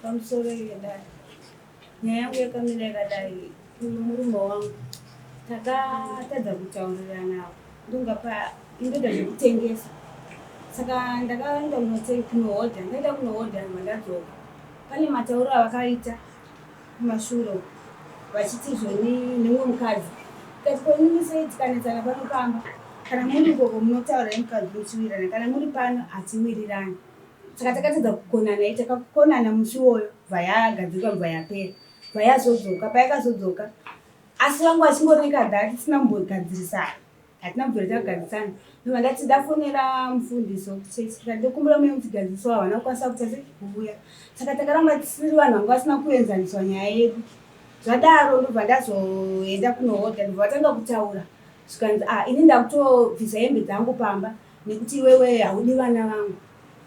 Pamusoro yedare, nyaya yangu yakamira yakadai. Uyu murume wangu takatadza kutaurirana, ndonga pa indoda zvekutengesa, saka ndakaenda kunohodha. Ndaenda kunohodha, ndadzoka, pane matauro avakaita kumashure uku vachiti zvoni nemumwe mukadzi. Tikati konini sei tikanetsana pano pamba? Kana muri ukoko munotaura nemukadzi muchiwirirana, kana muri pano hatiwirirani. Saka takatadza kukonana. Takakonana musi iwoyo, bva yagadzirwa, bva yapera, bva yazodzoka. Payakazodzoka, asi vangu vachingoreka that tisina kumbogadzirisana, hatina kubvira tagadzirisana. Ndobva ndati ndafonera mufundisi wekuchechi, tikati ndokumbira muye mutigadziriswa. Havana kukwanisa kuita se kuuya, saka takaramba tisiri vanhu vanga vasina kuenzaniswa nyaya yedu. Zvadaro ndobva ndazoenda kunohodha, ndobva vatanga kutaura, zvikanzi, "Ah, ini ndakutobvisa hembe dzangu pamba nekuti iwewe haudi vana vangu."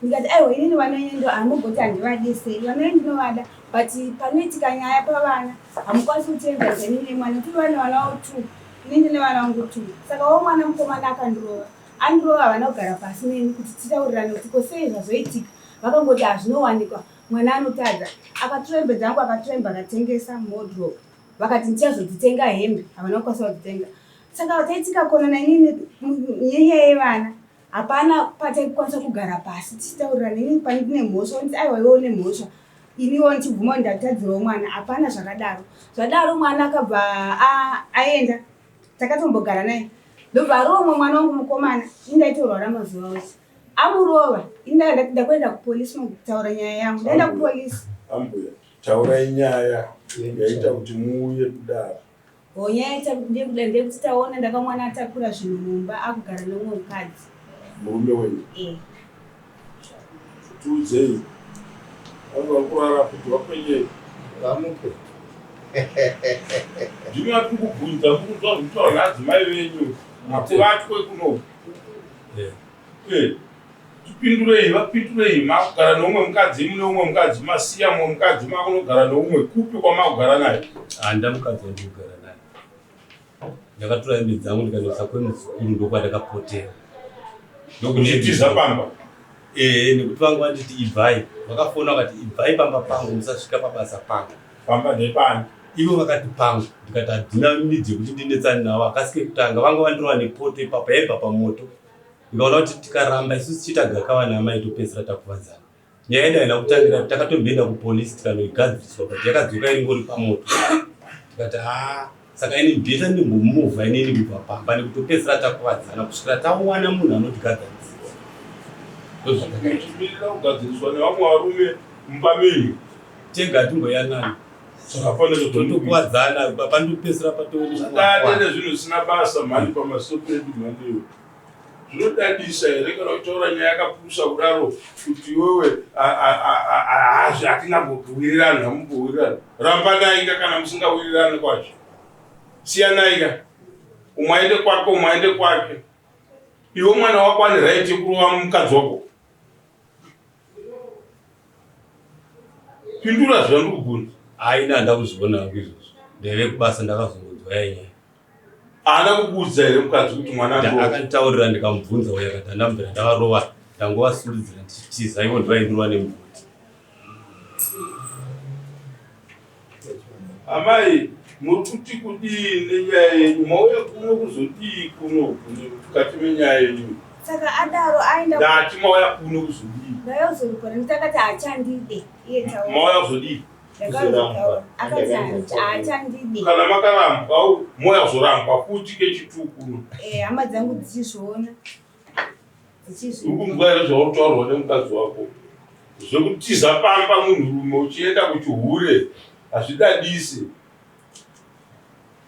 Ndikati, "Aiwa, inini vana venyu ndo hamugoti handivadi sei? Vana venyu ndinovada, but panoitika nyaya pavana hamukwanisi kutienzanisa inini nemwana. Tiri vane vana vavo two, ini ndine vana vangu two. Saka wo mwana mukomana akandirova, andirova, havana kugara pasi neni kuti titaurirane kuti ko sei zvazoitika. Vakangoti hazvinowanikwa, mwana anotadza." Akatora hembe dzangu, akatora hembe akatengesa muwardrobe. Vakati ndichazodzitenga hembe, havana kukwanisa kudzitenga. Saka taitika konana inini nenyaya yevana, hapana pataikwanisa kugara pasi tichitaurirana. Inini pane ndine mhosva, nditi aiwa, iwe une mhosva, iniwo ndichibvuma kuti ndatadzirawo mwana. Hapana zvakadaro. Zvadaro mwana akabva aenda, takatombogara naye, ndobva arova umwe mwana wangu mukomana. Ini ndaitorwara mazuva ose, amurova. Ini ndakandati ndakuenda kupolisi kutaura nyaya yangu, ndaenda kupolisi. Ambuya, taurai nyaya yaita kuti muuye kudaro. Nyaya yaita kuti ndiye kudai ndeyekuti taona ndakamwana atakura zvinhu mumba, akugara neumwe mukadzi. Murume wenyu? E. Tiudzei, vangu vari kurara kuti vakwenyei. Vamuke. Ndimi vatiri kubvunza, muri kunzwa zvinotaurwa naadzimai venyu. Hakuvatwe kuno. Tipindurei, vapindurei. Makugara neumwe mukadzi, mune umwe mukadzi, masiya mumwe mukadzi, makunogara neumwe. Kupi kwamakugara naye? Handina mukadzi wandikugara naye. Ndakatora hembe dzangu ndikanoisa kwemuzukuru, ndokwandakapotera. Ndokuchitiza pamba? Ee, nekuti vangu vanditi ibvai. Vakafona vakati ibvai pamba pangu, musasvika pabasa pangu. Pamba ndepani? Ivo vakati pangu. Ndikati handina midzi yekuti ndinetsane navo. Akasike kutanga vanga vandirova nepoto ipapo yaibva pamoto. Ndikaona kuti tikaramba isusu tichiita gakava naamai, topedzisira takuvadzana. Nyaya yedu haina kutangira, takatomboenda kupolisi tikanoigadziriswa, but yakadzoka iringori pamoto. Tikati haa, saka ini better ndimbomuvha inini kubva pamba nekutopedzisira takuvadzana kusvikira tawana munhu anotigadzirisa. Ndozvatakaita. Muchimirira kugadziriswa nevamwe varume mumba menyu? Tega timboyanana. Saka pane totokuvadzana pandopedzisira. Patodade nezvinhu zvisina basa mhani pamaso pedu mhaniyo. Zvinodadisa here kana uchitaura nyaya yakapusa kudaro kuti iwewe hazvi hatingambowirirani? Hamumbowirirani, rambanaika kana musingawirirani kwacho, siyanaika, umwe aende kwake, umwe aende kwake. Iwe mwana wako ane right yekurova mukadzi wako? Pindura zvandiri kubvunza. Aina, handakuzviona hangu izvozvo, ndaive kubasa, ndakazongonzwa yainyaya. Haana kukuudza here mukadzi kuti mwana Akanditaurira, ndikamubvunza uyo akati andambira ndavarova, ndangovasuridzira ndichitiza, ivo ndivaindirova nemugoti. Amai, muri kuti kudii nenyaya yenyu? Mauya kuno kuzodii kuno mukati menyaya yenyu? Saka adaro aenda. Ndati mauya kuno kuzodii? Ndayozorukora nditakati haachandide iye taura. Mauya kuzodii? Akati haachandide. Kana makarambwa, mauya kuzorambwa futi kechitu kuno? Hama dzangu dzichizviona. Uri kunzwa here zvauri kutaurwa nemukadzi wako? Zvekutiza pamba munhurume uchienda kuchihure hazvidadisi.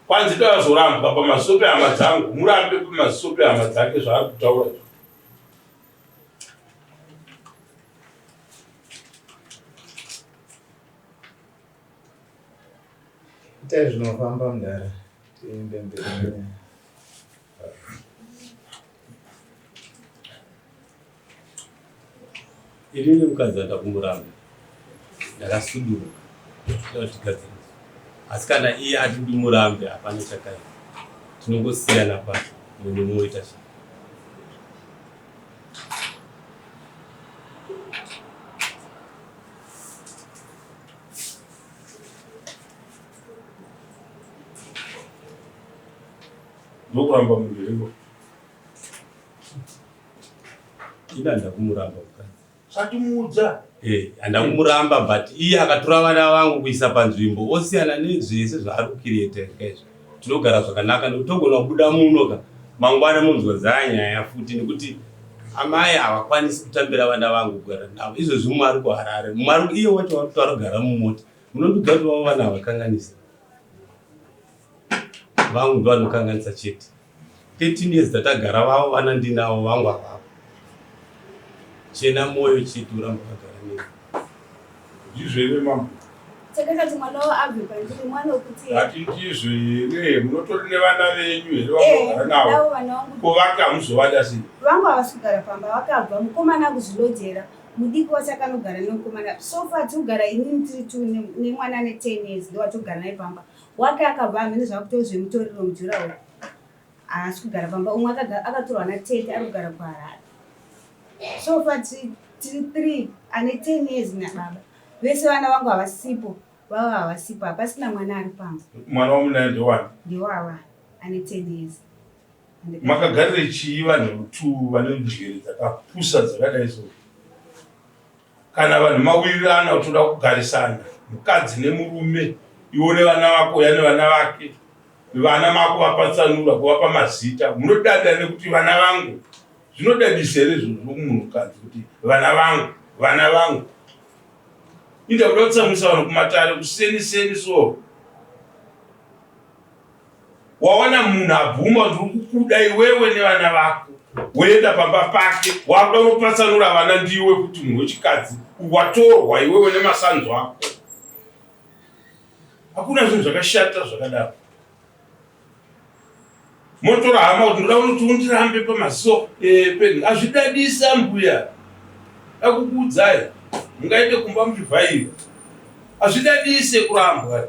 Kwanzi ndakazorambwa pamaziso pehama dzangu, murambe pamaziso pehama dzake, zvaari kutaura izvo. Itai zvinofamba mudhara, tiende mberi nenyaya. Inini mukadzi andakumuramba, ndakasuduruka tigadzirisa, asi kana iye ati ndimurambe, hapana chakaipa, tinongosiyana pacho, munhu munoita zva Ndokuramba munhu here? Ina ndakumuramba mukadzi. Satimuudza. Eh, handakumuramba but iye akatora vana vangu kuisa panzvimbo osiyana nezvese zvaari kukiriyeta izvo. Tinogara zvakanaka nekuti togona kubuda muno ka mangwana munzwa dzanyaya futi nekuti amai havakwanisi kutambira vana vangu kugara navo izvozvi mumwe ari kuharare mumwe ari iye wacho wakuti arikugara mumota munondiudza kuti vavo vana havakanganisa vangu ndo vanokanganisa chete 13 years dzatagara vavo vana ndinavo vangu avavo chena moyo chete uramba vagara neni ndizvo here mambo Chakaita kuti mwana wavo abve pandiri mwana wekuti Ati ndizvo here munotori nevana venyu here vamunogara Eh, navo navo vana vangu ko vake hamuzovada sei vangu havasi kugara pamba vakabva mukomana akuzvilojera mudiki wacho akanogara nemukomana so far tiri kugara inini tiri two nemwana ane 10 years ndowatogara naye pamba wake akabva hamene zvakuto zvemutoriro mujurawo haasi kugara pamba umwe akatorwa natete ari kugara kuharare so far tiri three ane 10 years nababa vese vana vangu havasipo vava havasipo hapasina mwana ari pamba mwana wamunaye ndewani ndewawa ane 10 years makagarire chii vanhu two vane njere dzakapusa dzakadai so kana vanhu mawirirana kuti toda kugarisana mukadzi nemurume iwe nevana vako uya nevana vake vana mako vapatsanura kuvapa mazita munodada nekuti vana vangu zvinodadisa here izvozvo kumunhukadzi kuti vana vangu vana vangu inda kuda kutsamwisa vanhu kumatare kuseni seni so wawana munhu abvuma kuti uri kukuda iwewe nevana vako woenda pamba pake wakuda unopatsanura vana ndiwe kuti munhu wechikadzi watorwa iwewe nemasanzo ako hakuna zvinhu zvakashata zvakadaro motora hama kuti ndoda unoti undirambe pamaziso eh, penhu azvidadisa mbuya akukuudzai mungaite kumba muchivhairwa azvidadise kurambwa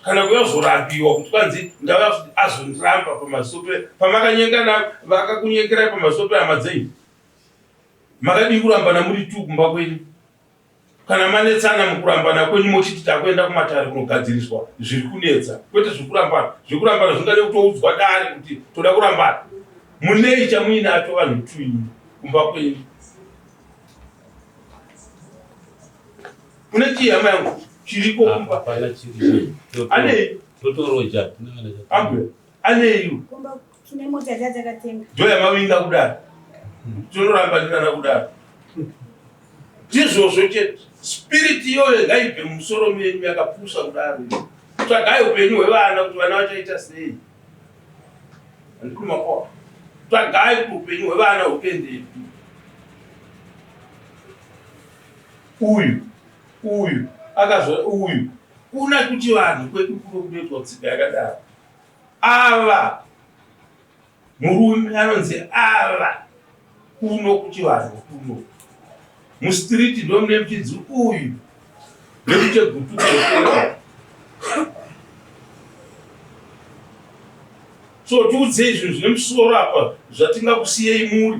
kana kuya kuzorambiwa kuti kwanzi ndauya azondiramba pamaziso pe pamakanyengana vakakunyengerai pamaziso pehama dzenyu makadii kurambana muri tu kumba kwenyu kana manetsana mukurambana kwenyu mochiti takuenda kumatare kunogadziriswa zviri kunetsa kwete zvekurambana zvekurambana zvingade kutoudzwa dare kuti toda kurambana munei chamuinacho vanhu tuini kumba kwenyu kune chii hama yangu chiriko Ah, kumba hapana chiri anei totoroja ambuya anei kumba tine mota dzatakatenga ndo yamavinga kudaro tinorambanirana kudaro ndizvozvo chete spirit iyoyo ngaibve mumusoro menyu yakapusa kudaro tsvagai upenyu hwevana kuti vana vachaita sei andikumakoa tsvagai kuti upenyu hwevana hupendepi uyu uyu akazo uyu kuna kuti vanhu kwedu kuno kunoitwa tsika yakadaro ava murume anonzi ava kuno kuchivanhu kuno mustreet ndomune muchinzi uyu nekuchegutu so tiudzei zvinhu zvine musoro apa zvatingakusiyei muri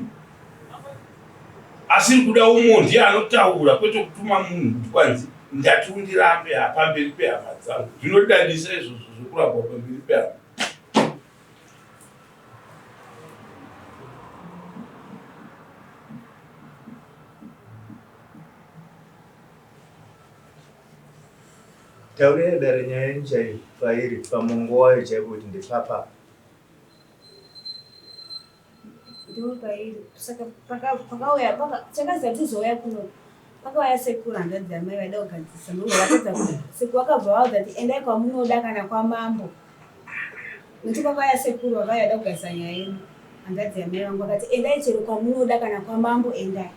asiri kuda umwe ndiye anotaura kwete kutuma munhu kuti kwanzi ndati undirambe pamberi pehama dzangu zvinodadisa izvozvo zvekurambwa pamberi pehama Taurai dare nyaya yenyu chaiyo pairi pamongo wayo chaipo kuti ndepapa. Ndipo pairi saka pakauya chakazi tizouya kuno pakauya sekuru hanzvadzi yamai vaida kugadzirisa ndobva vatadza sekuru vakabva vaudza kuti endai kwamunoda kana kwamambo nekuti kwakauya sekuru vakauya vaida kugadzirisa nyaya yedu hanzvadzi yamai vangu vakati endai chero kwamunoda kana kwamambo endai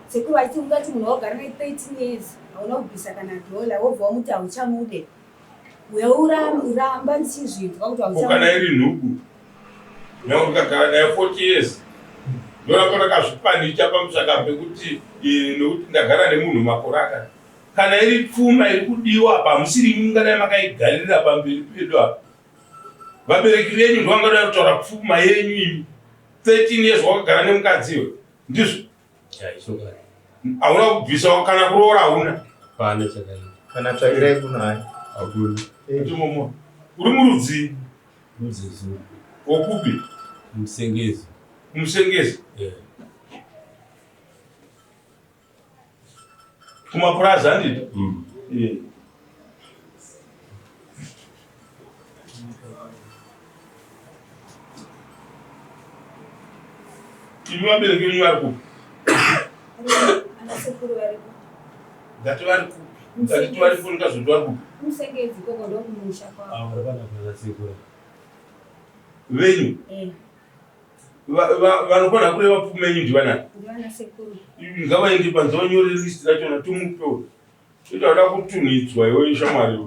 sekuru vachiti ungati munhu wagara ne 13 years hauna kubvisa kana dhola wobva wamuti hauchamude uya uramba ndichizvinzwa kuti Ko kana iri nhubu nyange ndikagara naye 40 years ndoramba ndakazvipanicha pamusaka pekuti nekuti ndagara nemunhu makore akati kana iri pfuma iri kudiwa apa hamusiri imi mungadai makaigarira pamberi pedu apa vabereki venyu ndovangadai kutaura pfuma yenyu imi 13 years wakagara nemukadzi iwe ndizvo hauna kubvisa kana kuroora hauna Pana chakaita. Kana tsvakirai kuno hayi. Hakuna. Ndimomo. Uri murudzii? Muzezuru. Wokupi? Musengezi. Musengezi? Yeah. Kumapurazi handiti? Mm. Yeah. Imi vabereki venyu vari kupi? Ana sekuru varipo. Ndati vari kupi? Ndati varipo ndikazoti vari kupi? Musengezi ikoko ndokumusha kwavo. Avo vari panapa sekuru. Venyu? Eh. Vanofanira kureva pfuma yenyu ndivanani? Ndivana sekuru. Ngavaende panze vanyore list rachona timupe. Ita kuda kutunhidzwa iwe shamwari iwe.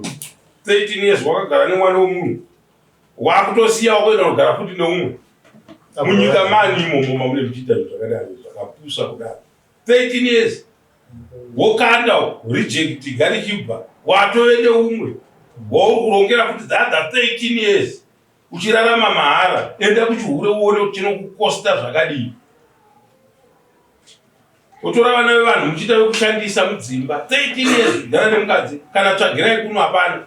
13 years wakagara nemwana wemunhu. Wakutosiya wakuenda kugara futi neumwe. Munyika mani imomo mamune muchiita zvinhu zvakadaro zvakapusa kudaro. 13 years wokanda reject garichibva watove neumwe wauri kurongera kuti the other 13 years uchirarama mahara. Enda kuchihure uone kuti chinokukosta zvakadii. Wotora vana vevanhu muchiita vekushandisa mudzimba 13 years kugara nemukadzi kana tsvagirai kuno hapana.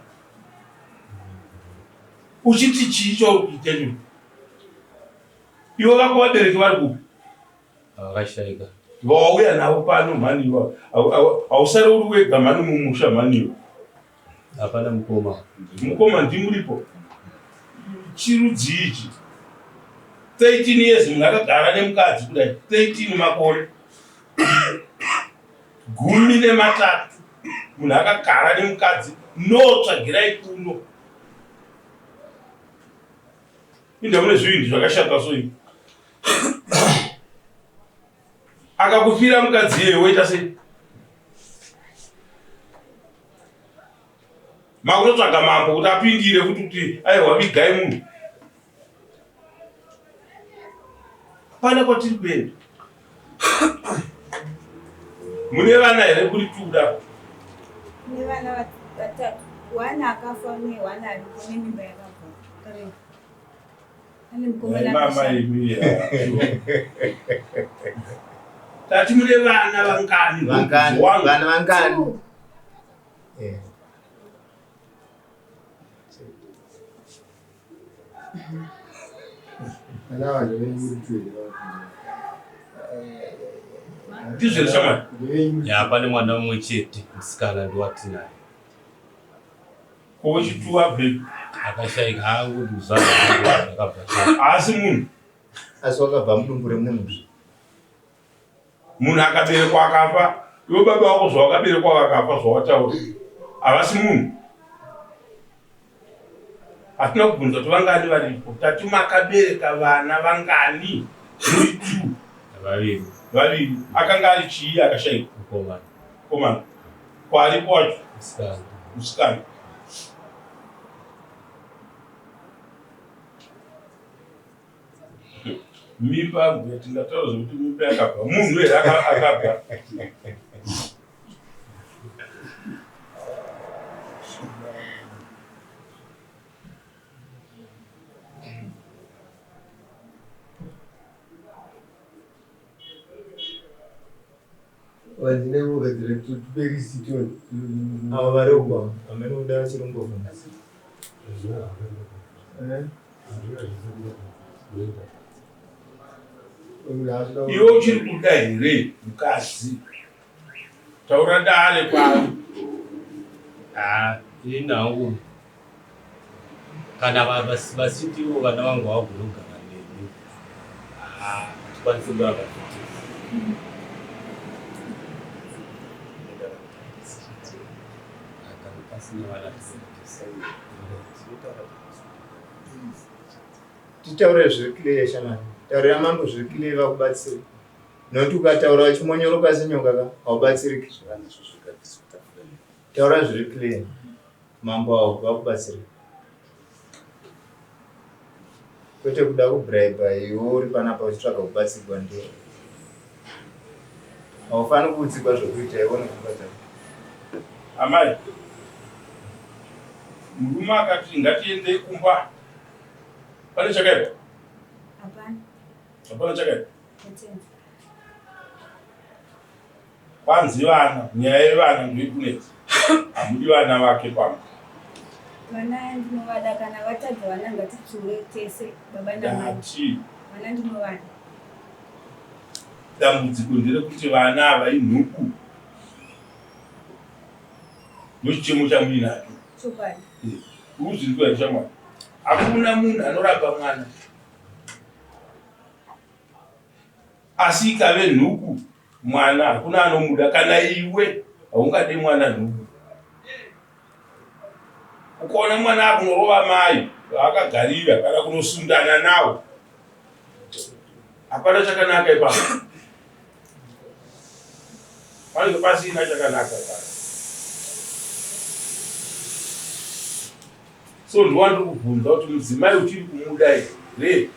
Uchiti chii chauri kuita icho? Ivo vako vabereki vari kupi? Vakashaika. Vawauya navo pano mhani iwa. Hausari uri wega mhani mumusha mhani iwe. Hapana mukoma. Mukoma ndimuripo. Chirudzii ichi? 13 years munhu akagara nemukadzi kudai 13 makore 13 munhu akagara nemukadzi no tsvagirai kuno. Inda mune zvivindi zvakashata so ivi. Akakufira mukadzi iyeyo woita sei? Makutotsvaga mambo kuti apindire futi kuti aiwa vigai munhu. Hapana kwatiri kuenda. Mune vana here kuri tuda? Mune vana vatatu. One akafa ne one aripo nemimba yakabva. Kare. Ane mukomana Mama akashaya. imi. Tati mune vana vangani? Vangani? Wangu. Vana vangani? Two. Eh. Ndizvo here shamwari? Ya pane mwana mumwe chete musikana ndiwatinaye. Ko wechituwa baby? Akashaika hangu ndikuzvarwa akabva. Haasi munhu. Asi wakabva mudumbu remunhu. Munhu akaberekwa akafa, iwe baba vako zvawakaberekwa vakafa zvawataura. Havasi munhu. Hatina kubvunza kuti vangani varipo. Tati makabereka vana vangani? Muri two. Vaviri. Vaviri. Akanga ari chii akashaika? Mukomana. Mukomana. Kwaaripo wacho? Musikana. Musikana. Mimba mbuya tingataura zvekuti mimba yakabva munhu here akabva? Ava vari uko hameno kuda chirungu. Eh? Iwe uchiri kuda here mukadzi? Taura dare kwavo. Ah, ini hangu kana vasitiwo vana vangu havagoni kugara neni. Ah, tikwanise kugara pafuti. Kana pasina vana Titaure zviri clear shamani. Taurira mambo zviri clear vakubatsire. Nokuti ukataura uchimonyoroka senyoka ka haubatsiriki. Taura zviri clear. Mambo avo vakubatsire. Kwete kuda kubribe iwe uri panapa uchitsvaga kubatsirwa ndiwe. Haufaniri kuudzirwa zvekuita iwe unopfungwa dzako. Amai, murume akati ngatiendei kumba. Pane chakaipa? Hapana. Hapana chakaipa. Atenda. Kwanzi vana, nyaya yevana ndoikunetsa. Hamudi vana vake pano. Vana ndinovada kana vatadza vana ngatitsiure tese baba namai. Ndati Vana ndinovada. Dambudziko nderekuti vana ava inhubu ndochichemo chamuinacho. Chokwadi. Urikuzvinzwa here shamwari? Hakuna munhu anorapa mwana asi ikave nhubu mwana hakuna anomuda kana iwe haungade mwana nhubu. Ukaona mwana akunorova mai vaakagarira kana kunosundana nawo hapana chakanaka ipapo. Panenge pasina chakanaka ipapo. So ndowandiri kubvunza kuti mudzimai uchiri kumuda here?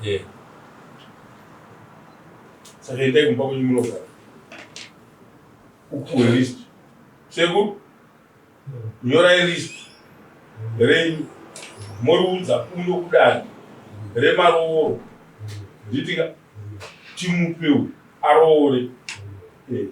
Yeah. Saka endai kumba kwenyu munogara. Upuwe list. Sekuru, nyorai list renyu moriudza kuno kudare remarooro. Nditika timupe uyu aroore. Eh.